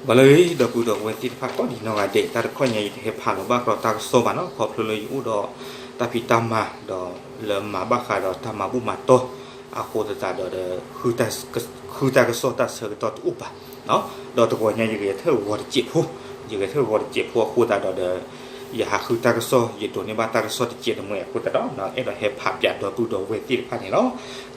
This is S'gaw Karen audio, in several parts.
ပှၤလၢဒီပုၢ်ဒီဝဲၢ်သ့ၣ်တဖၣ်ကိးဒံးနီၢ်ဂၤဒဲး, တၢ်တခီညါယတဟဲဖးလီၤဘၣ်ဃးတၢ်ကစီၣ်ဘၣ်နီၤ, ခီဖျိလၢယအိၣ်ဒီးတၢ်ဖံးတၢ်မၤ ဒီးလၢမၤဘၣ်ဃးဒီးတၢ်မၤဘူၣ်မၤတီၢ် အဃိသတးဒီးဒီး ဃုတၢ်ကစီၣ်တၢ်ဆၢကတီၢ်တအိၣ်ဘၣ်, ဒီးတဂီၤညါယဂဲၤထၢၣ်ဂီၤတစဲးဖိ, ယဂဲၤထၢၣ်ဂီၤတစဲးဖိအဃိသတးဒီးဒီး ယဟးဃုတၢ်ကစီၣ် ယဒိးန့ၢ်ဘၣ်တၢ်ကစီၣ်တစဲးတမှဲအဃိသတးဒီး အဲၣ်ဒိးဟဲဖးပၠးဒီပုၢ်ဒီဝဲၢ်သ့ၣ်တဖၣ်န့ၣ်လီၤ.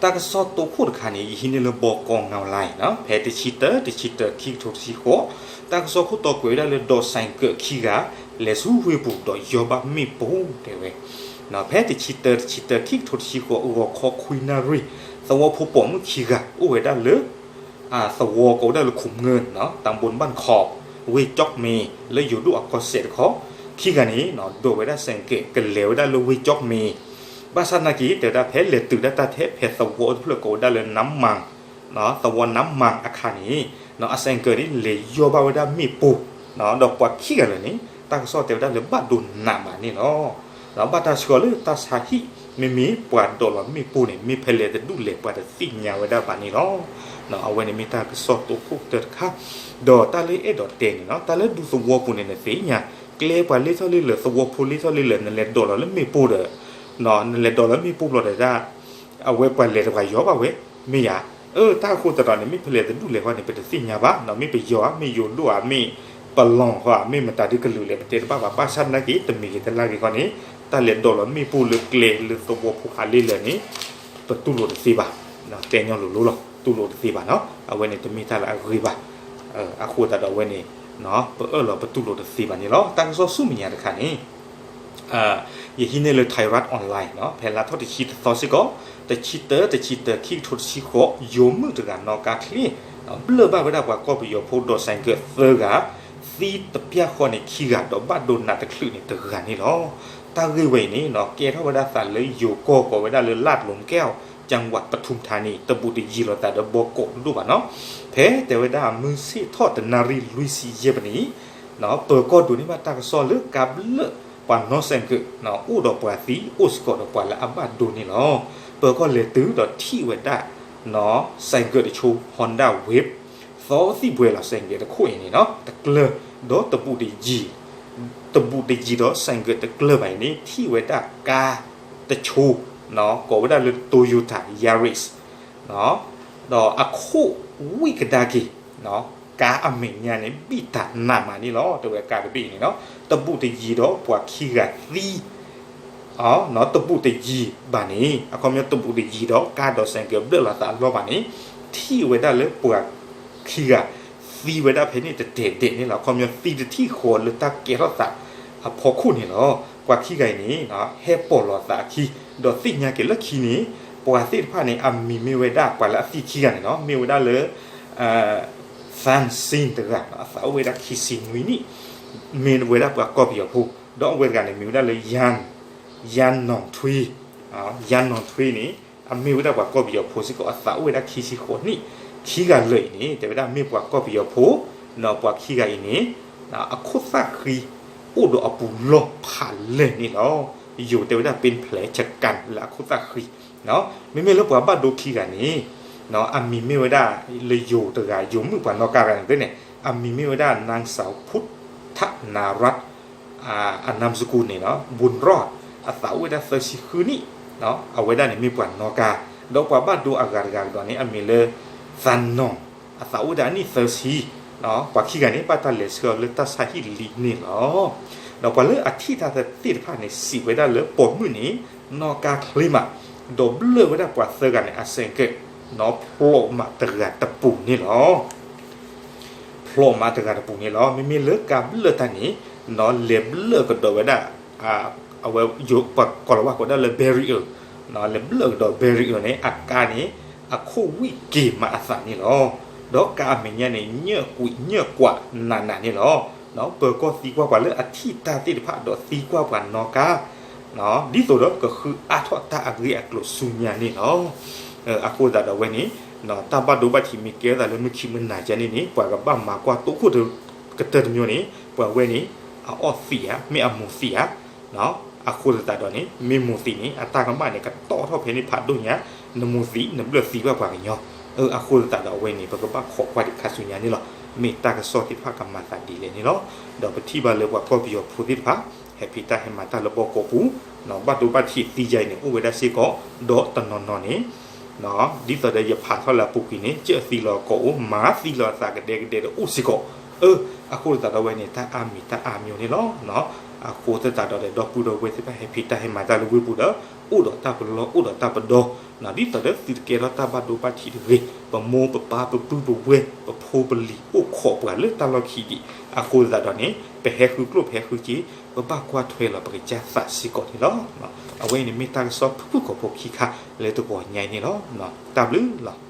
တၢ်ကစီၣ်တိခိၣ်တခါန့ၣ် ယဟံးန့ၢ်လၢဘီကီ online နီၤ, ဖဲတဆံတၢ တဆံတၢ ခံကထိတဆံဃိး, တၢ်ကစီၣ်ခိၣ်တီကွဲးဝဲဒၣ်လၢ ဒီးစဲၣ်ကၢးခံဂၤ လဲၤဆူဝ့ၢ်ပူၤဒီးယီၢ်ဘၣ်မ့ၣ်ပိၢ်တဲဝဲ, ဖဲတဆံတၢ တဆံတၢ ခံကထိတဆံဃိး ဂီၤခီခွံနၣ်ရံၣ် သဝီဖိပိာ်မုၣ်ခံဂၤ အိၣ်ဝဲဒၣ်လၢ သဝီကိးဝဲဒၣ်လၢခိၣ်မုၢ်, တၢ်ဘိးဘၣ်ခီး ဝ့ၢ်ကၠီၣ်မ့ၤ လၢယိၤဒိၣ်အကီၢ်စဲၣ်တခီ, ခံဂၤန့ၣ် ဒိးဝဲဒၣ်စဲၣ်ကၢး ကလဲၤဝဲဒၣ်လၢဝ့ၢ်ကၠီၣ်မ့ၤ, ဘၣ်ဆၣ်နာ်က့ တဲဝဲဒၣ်ဖဲလဲၤတုၤဒၣ်တၢ်ထဲ ဖဲသဝီတဖျၢၣ်ကိးဝဲဒၣ်လၢနါမၢ် သဝီနါမၢ်အခါန့ၣ် အစဲၣ်ကၢးန့ၣ် လဲၤယီၢ်ဘၣ်ဝဲဒၣ်မ့ၣ်ပိၢ်, ဒီးပှၤခံဂၤလၢာ်န့ၣ် တၢ်ကစီၣ်တဲဝဲဒၣ်လၢဘၣ်ဒိနးမးန့ၣ်လီၤ. ဘၣ်တၢ်ဆှၢလၢတၢ်ဆါဟံၣ် မ့မ့ၢ်ပှၤဒိးလီၤမ့ၣ်ပိၢ်န့ၣ် မ့ၢ်ဖဲလဲၣ်တဒူၣ်လဲၣ် ပှၤတသ့ၣ်ညါဝဲဒၣ်ဘၣ်န့ၣ်လီၤ. အဝဲန့ၣ်မ့ၢ်တၢ်ကစီၣ်တိခိၣ်တၢတခါ, ဒီးတၢ်လၢအဲၣ်ဒိးတဲန့ၣ်နီၤ, တၢ်လၢဒူသဝီပူၤန့ၣ် နသ့ၣ်ညါ ကျဲပှၤလ့ထီၣ်လ့လၢာ် သဝီဖိလ့ထီၣ်လ့လၢာ် နလဲၤဒိးလီၤလၢမ့ၣ်ပိၢ်ဒီး နလဲၤဒိးလီၤမ့ၣ်ပိၢ်ဘျီဒီးဒၣ် အဝဲပှၤလဲၤတပှၤယီၤဘၣ်ဝဲ မ့ၢ်ယၤ, အၢ တၢ်အဃိသတးဒီးန့ၣ် မ့ၢ်ဖဲလဲၣ်တဒူၣ်လဲၣ်ဃီန့ၣ် ပတသ့ၣ်ညါဘၣ်နီၤ, မ့ၢ်ပယီၤဧါ မ့ၢ်ယိၤဒိၣ်ဧါ မ့ၢ်ပလီၢ်ဃီဧါ မ့ၢ်မတၤဒုကလုာ်လဲၣ် ပတဲတဘၣ်ဘၣ်, ဘၣ်ဆၣ်သနာ်က့ တမံၤဂ့ၤတလါဂ့ၤဃီန့ၣ် တၢ်လဲၤဒိးလီၤမ့ၣ်ပိၢ်လၢကျဲလၢသဝီဖိအလ့လၢာ်န့ၣ် ပတူၢ်လိာ်တသ့ဘၣ်, တဲညီလိၤလိၤလီၤ တူၢ်လိာ်တသ့ဘၣ်နီၤ, အဝဲန့ၣ်တမ့ၢ်တၢ်လၢအဂ့ၤဘၣ်, အဃိသတးဒီးအဝဲန့ၣ် ပအၢၣ်လီၤပတူၢ်လိာ်တသ့ဘၣ်န့ၣ်လီၤ. တၢ်ကစီၣ်ဆူမဲာ်ညါတခါန့ၣ် ယဟံးန့ၢ်လၢ Thairath Online နီၤ, ဖဲလါထီၣ်တဆံတသီစ့ၢ်ကီး, တဆံတၢ တဆံတၢ ခံကထိတဆံဃိး ယိၤမုၣ်တဂၤနီၣ်ကါချ့ ဘျၢၣ်ဘၣ်ဝဲဒၣ်ပှၤကီၢ်ပယီၤဖိဒီးစဲၣ်ကၢးသၢဂၤ, သံတပျၢ်ဃီန့ၣ်ခံဂၤ ဒီးဘၣ်ဒိနးတချုးန့ၣ်တဂၤန့ၣ်လီၤ. တၢ်ဂ့ၢ်ဝဲအံၤန့ၣ်နီၤ ကဲထီၣ်ဝဲဒၣ်သးလၢယိၤကီၢ်ကိးဝဲဒၣ်လၢ လၢၢ်ဒိၣ်မကဲၣ် ကၠၣ်ဝးပထူၣ်ထါန့ၣ် တဘူးတယံၤလိာ်သးဒီးဘီကိးတဒိၣ်ဘၣ်နီၤ, ဖဲတဲဝဲဒၣ်မုၢ်ဆ့ၣ်ထီၣ်တနၣ်ရံၣ်လွံၢ်ဆံယဲၢ်မံးနံး ပၢၤကီၢ်ဒိးန့ၢ်ဘၣ်တၢ်ကစီၣ်လၢ ကါဘျၢၣ်ပှၤနီၣ်စဲၣ်ကၢး အိၣ်ဒီးပှၤသံ အိၣ်စ့ၢ်ကီးဒီးပှၤလၢအဘၣ်ဒိန့ၣ်လီၤ. ပၢၤကီၢ်လဲၤတုၤဒီးထံၣ်ဝဲဒၣ် စဲၣ်ကၢးတဆိ Honda Wave သီသံၣ်ဘှဲလီၤစဲၣ်ကၢးတခိၣ်အံၤန့ၣ်နီၤ တကျၢၤ ဒီးတဘူးတယံၤ တဘူးတယံၤဒီးစဲၣ်ကၢးတကျၢၤဘၣ်အံၤန့ၣ် ထံၣ်ဝဲဒၣ်ကါတဆိ ကိးဝဲဒၣ်လၢ Toyota Yaris ဒီးအခိၣ်ဝံၣ်ကဒါက့ၤ ကါအမဲာ်ညါန့ၣ် ဘံၣ်တၢ်နးမးန့ၣ်လီၤ. တဲဝဲကါတဘ့ၣ်အံၤန့ၣ်နီၤ တဘူးတယံၤဒီးပှၤခံဂၤသံ တဘူးတယံၤဘၣ်န့ၣ် အခီပညီတဘူးတယံၤဒီးကါဒီးစဲၣ်ကၢးဘျၢၣ်လီၤသးအလီၢ်ဘၣ်န့ၣ် ထံၣ်ဝဲဒၣ်လၢပှၤခံဂၤ သံဝဲဒၣ်ဖဲန့ၣ်တဒဲးဒဲးန့ၣ်လီၤ. အခီပညီသံတထံၣ်ဃီလၢတၢ်ကဲထီၣ်သးအဖီခိၣ်န့ၣ်လီၤ. ပှၤခံဂၤအံၤန့ၣ် ဟဲပိာ်လီၤသးအခံ ဒီးသ့ၣ်ညါက့ၤလၢခံန့ၣ် ပှၤသ့ၣ်တဖၣ်န့ၣ် အမံၤမ့ၢ်ဝဲဒၣ်ပှၤလၢအသံခံဂၤန့ၣ်နီၤ မ့ၢ်ဝဲဒၣ်လၢ Thang Sing တဂၤ အသးအိၣ်ဝဲဒၣ်ခံဆံနွံနံၣ် မ့ၢ်ဝဲဒၣ်ပှၤကီၢ်ပယီၤဖိ ဒီးအဝဲတဂၤန့ၣ် မ့ၢ်ဝဲဒၣ်လၢ Yan Yan Nong Twi, Yan Nong Twi န့ၣ် အမ့ၢ်ဝဲဒၣ်ပှၤကီၢ်ပယီၤဖိစ့ၢ်ကီး အသးအိၣ်ဝဲဒၣ်ခံဆံဃိးနံၣ် ခံဂၤလၢာ်အံၤန့ၣ် တဲဝဲဒၣ်မ့ၢ်ပှၤကီၢ်ပယီၤဖိ ဒီးပှၤခံဂၤအံၤန့ၣ် အခိၣ်သၣ်ဃံ အိၣ်ဒီးအပူၤလီၢ်ဖးလဲၢ်န့ၣ်လီၤ. ယိၤတဲဝဲဒၣ် ပ့ၣ်ဖျဲး ချကၣ် လၢအခိၣ်သၣ်ဃံ မ့မ့ၢ်လၢပှၤဘၣ်ဒိခံဂၤန့ၣ် အမံၤမ့ၢ်ဝဲဒၣ်လၢယိၤတဂၤ ယိၤမုၣ်ပှၤနီၣ်ကါတဂၤန့ၣ်န့ၣ် အမံၤမ့ၢ်ဝဲဒၣ် နၣ်စၣ်ဖုၣ်ထၣ်နၣ်ရၣ် အနၢမ်စကူန့ၣ် ဘုၣ်ရီၣ် အသးအိၣ်ဝဲဒၣ်သၢဆံဃုနံၣ် အဝဲဒၣ်န့ၣ်မ့ၢ်ပှၤနီၣ်ကါ ဒီးပှၤဘၣ်ဒိအဂၤတဂၤကဒီးန့ၣ် အမံၤလၢ သၣ်နီၣ် အသးအိၣ်ဝဲဒၣ်အနံၣ်သၢဆံ ပှၤခံဂၤန့ၣ် ဘၣ်တၢ်လဲၤဆှၢအီၤလၢတၢ်ဆါဟံၣ်လံန့ၣ်လီၤ. ဒီးပှၤလၢအထံၣ်တၢ်သ့ၣ်တဖၣ်န့ၣ် စံးဝဲဒၣ်လၢပိာ်မုၣ်န့ၣ် နီၣ်ကါချ့မး ဒီးဘျၢၣ်ဝဲဒၣ်ပှၤသၢဂၤန့ၣ် အစဲၣ်ကၢး ဖျိးမးတဂၤတပူၤန့ၣ်လီၤ. ဖျိးမးတဂၤတပူၤန့ၣ်လီၤ. မ့မ့ၢ်လၢကါဘျၢၣ်တၢ်န့ၣ် လဲၤဘျၢၣ်ကဒီးဝဲဒၣ် အဝဲပှၤကိးလီၤဝဲကိးဒၣ်လၢ barrier လဲၤဘျၢၣ်ကဒီး barrier န့ၣ် အကါန့ၣ် အခိၣ်ဝံၣ်က့ၤမးအသးန့ၣ်လီၤ. ဒီးကါအမဲာ်ညါန့ၣ် ညၢၣ်ကွံာ်ညၢၣ်ကွးနးနးန့ၣ်လီၤ. ပၢၤကီၢ်သံကွၢ်ပှၤလၢအထံၣ်တၢ်သ့ၣ်တဖၣ်ဒီးသံကွၢ်ပှၤနီၣ်ကါ ဒ်သိးဒီးကဃုအါထီၣ်တၢ်အဂ့ၢ်အကျိၤဆူညါန့ၣ်လီၤ. အဃိသတးဒီးအဝဲန့ၣ် တၢ်ဘၣ်ဒိဘၣ်ထံးမ့ၢ်ကဲထီၣ်သးလၢမုၢ်ခံမုၢ်နၤယါန့ၣ်န့ၣ် ပှၤကဘၣ်မၤကွၢ်တိခိၣ်ကတၢၢ်တမံၤန့ၣ် ပှၤဝဲန့ၣ် အအီၣ်သံးဧါ မ့ၢ်အမူၤသံးဧါ အဃိသတးဒီးန့ၣ် မ့ၢ်မူၤသံးန့ၣ် အတၢ်ကမၣ်န့ၣ် ကတီၢ်ထီၣ်ဖဲန့ၣ်ဖးဒိၣ်ညါ နမူၤသံး နဘျၢၣ်သံဘၣ်ပှၤကညီ အဃိသတးဒီးအဝဲန့ၣ် ပကဘၣ်ခိးကွၢ်ဒံးခါဆူညါန့ၣ်လီၤ. မ့ၢ်တၢ်ကစီၣ်သ့ၣ်တဖၣ်ကမၤသးဒ်လဲၣ်န့ၣ်လီၤ. ဒီးပထံၣ်ဘၣ်လၢပှၤကီၢ်ပယီၤဖိသ့ၣ်တဖၣ် ဟဲဖံးတၢ်ဟဲမၤတၢ်လၢဘီကီၢ်ပူၤ, ဘၣ်ဒိဘၣ်ထံးသံယါအံၤန့ၣ် အိၣ်ဝဲဒၣ်စ့ၢ်ကီး, ဒီးတနီၤနီၤန့ၣ် ဒ်သိးဒီးယဖးထီၣ်လၢအပူၤကွံာ်န့ၣ် ကၢၢ်သံလီၤအကိာ်အိၣ်, မၤသံလီၤအသးကဒဲကဒဲဒီးအိၣ်စ့ၢ်ကီး. အၢ, အဃိသတးဒီးအဝဲန့ၣ် တၢ်အါမံၤတၢ်အါမံၤန့ၣ်လီၤ. အဃိသတးဒီး ဒီပုၢ်ဒီဝဲၢ်သ့ၣ်တဖၣ် ဟဲဖံးတၢ်ဟဲမၤတၢ်လၢဝ့ၢ်ပူၤဒီး အိၣ်ဒီးတၢ်ပလီၢ် အိၣ်ဒီးတၢ်ပဒီ, ဒ်သိးဒီးသုတကဲထီၣ်တၢ်ဘၣ်ဒိဘၣ်ထံးတဂ့ၤ, ပမိၢ်ပပၢ်ပပုၢ်ပဝဲၢ် ပဖိပလံၤအိၣ်ခိးပှၤလၢတၢ်လီၢ်ခံဒံး. အဃိသတးဒီးန့ၣ် ပဟဲဃုကျိၣ်ပဟဲဃုစ့, ပဘၣ်ကွၢ်ထွဲလီၤပကစၢ်သးစ့ၢ်ကီးန့ၣ်လီၤ. အဝဲအံၤန့ၣ်မ့ၢ်တၢ်ကစီၣ်ဖုၣ်ဖုၣ်ကိာ်ဖိခံခါ လၢတဂီၤညါအံၤန့ၣ်လီၤ. တၢ်ဘျုးလီၤ.